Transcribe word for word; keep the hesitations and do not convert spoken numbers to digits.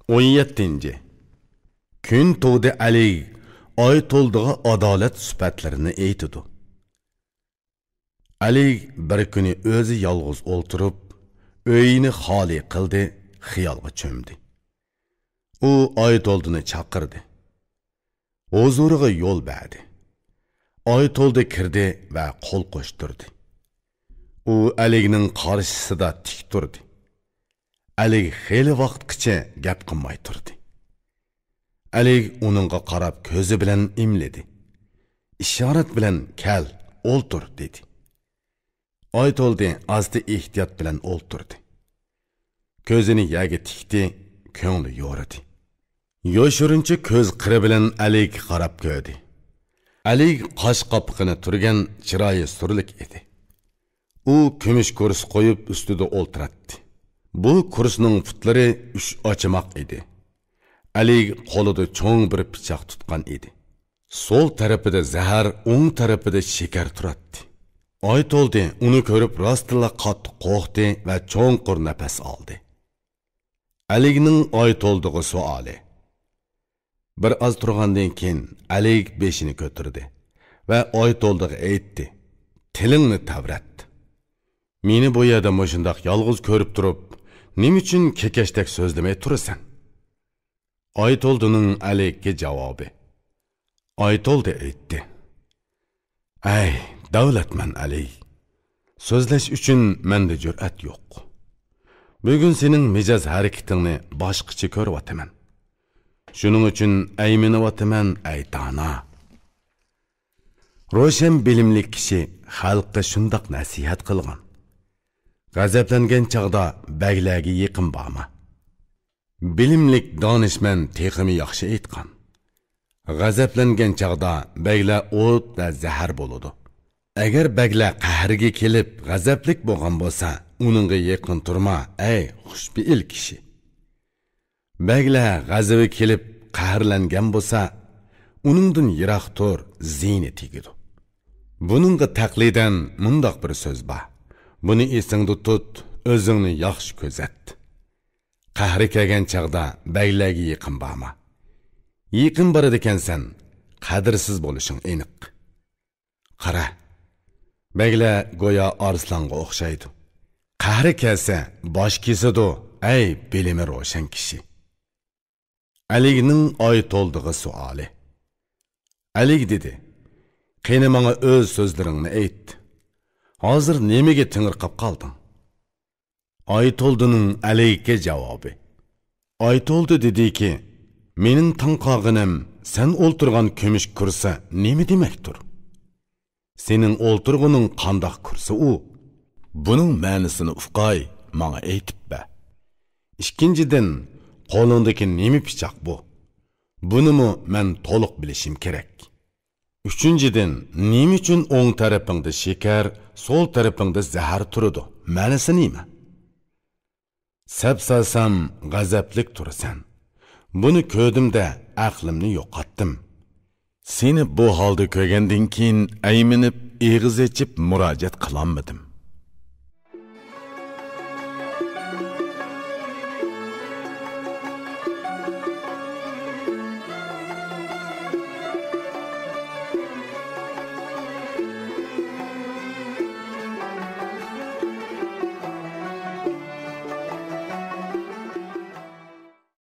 ئون يەتتىنچى. كۈن تۇغدى ئەلىگ ئايتولدىغا ئادالەت سۈپەتلىرىنى ئېيتىدۇ. ئەلىگ بىر كۈنى ئۆزى يالغۇز ئولتۇرۇپ، ئۆيىنى خالىي قىلدى، خىيالغا چۆمدى. ئۇ ئايتولدىنى چاقىردى. ھۇزۇرىغا يول بەردى. ئايتولدى كىردى ۋە قول قوشتۇردى. ئۇ ئەلىگنىڭ قارشىسىدا تىك تۇردى. ئەلىگ خېلى ۋاقىتقىچە گەپ قىلماي تۇردى. ئەلىگ ئۇنىڭغا قاراپ كۆزى بىلەن ئىملىدى. ئىشارەت بىلەن «كەل، ئولتۇر» دېدى. ئايتولدى ئاستا ئېھتىيات بىلەن ئولتۇردى. كۆزىنى يەرگە تىكتى، كۆڭلى يورۇدى. يوشۇرۇنچە كۆز قىرى بىلەن ئەلىگكە قاراپ كۆردى. ئەلىگ قاش قاپىقىنى تۈرگەن، چىرايى سۈرلۈك ئىدى. ئۇ كۈمۈش كۇرسا قويۇپ ئۈستىدە ئولتۇراتتى. بۇ كۇرسىنىڭ پۇتلىرى ئۈچ ئاچىماق ئىدى. ئەلىگ قولىدا چوڭ بىر پىچاق تۇتقان ئىدى. سول تەرىپىدە زەھەر، ئوڭ تەرىپىدە شېكەر تۇراتتى. ئايتولدى ئۇنى كۆرۈپ راستتىنلا قاتتىق قورقتى ۋە چوڭقۇر نەپەس ئالدى. ئەلىگنىڭ ئايتولدىغا سوئالى. بىر ئاز تۇرغاندىن كېيىن ئەلىگ بېشىنى كۆتۈردى ۋە ئايتولدىغا ئېيتتى: «تىلىڭنى تەۋرەت. مېنى بۇ يەردە مۇشۇنداق يالغۇز كۆرۈپ تۇرۇپ، نېمە ئۈچۈن كېكەچتەك سۆزلىمەي تۇرىسەن؟» ئايتولدىنىڭ ئەلىگكە جاۋابى. ئايتولدى ئېيتتى: «ئەي، دەۋلەتمەن ئەلىگ! سۆزلەش ئۈچۈن مەندە جۈرئەت يوق. بۈگۈن سېنىڭ مىجەز ھەرىكىتىڭنى باشقىچە كۆرۈۋاتىمەن. شۇنىڭ ئۈچۈن ئەيمىنىۋاتىمەن، ئەي دانا! روشەن بىلىملىك كىشى خەلققە شۇنداق نەسىھەت قىلغان: غەزەپلەنگەن چاغدا بەگلەرگە يېقىن بارما. بىلىملىك دانىشمەن تېخىمۇ ياخشى ئېيتقان: غەزەپلەنگەن چاغدا بەگلەر ئوت ۋە زەھەر بولىدۇ. ئەگەر بەگلەر قەھرىگە كېلىپ غەزەپلىك بولغان بولسا، ئۇنىڭغا يېقىن تۇرما، ئەي خۇشپېئىل كىشى! بەگلەر غەزىپى كېلىپ قەھەرلەنگەن بولسا، ئۇنىڭدىن يىراق تۇر، زىيىنى تېگىدۇ. بۇنىڭغا تەقلىدەن مۇنداق بىر سۆز بار: بۇنى ئېسىڭدە تۇت، ئۆزۈڭنى ياخشى كۆزەت. قەھرى كەلگەن چاغدا بەگلەرگە يېقىن بارما. يېقىن بارىدىكەنسەن، قەدىرسىز بولۇشۇڭ ئېنىق. قارا، بەگلەر گويا ئارسلانغا ئوخشايدۇ. قەھرى كەلسە باش كېسىدۇ، ئەي بىلىمى روشەن كىشى!» ئەلىگنىڭ ئايتولدىغا سوئالى. ئەلىگ دېدى: «قېنى، ماڭا ئۆز سۆزلىرىڭنى ئېيت. ھازىر نېمىگە تېڭىرقاپ قالدىڭ؟» ئايتولدىنىڭ ئەلىگكە جاۋابى. ئايتولدى دېدىكى: «مېنىڭ تاڭ قالغىنىم، سەن ئولتۇرغان كۈمۈش كۇرسا نېمە دېمەكتۇر؟ سېنىڭ ئولتۇرغىنىڭ قانداق كۇرسا ئۇ؟ بۇنىڭ مەنىسىنى ئۇقاي، ماڭا ئېيتىپ بەر. ئىككىنچىدىن، قولۇڭدىكى نېمە پىچاق بۇ؟ بۇنىمۇ مەن تولۇق بىلىشىم كېرەك. ئۈچىنچىدىن، نېمە ئۈچۈن ئوڭ تەرىپىڭدە شېكەر، سول تەرىپىڭدە زەھەر تۇرىدۇ؟ مەنىسى نېمە؟ سەپ سالسام، غەزەپلىك تۇرىسەن. بۇنى كۆردۈم-دە، ئەقلىمنى يوقاتتىم. سېنى بۇ ھالدا كۆرگەندىن كېيىن ئەيمىنىپ، ئېغىز ئېچىپ مۇراجىئەت قىلالمىدىم.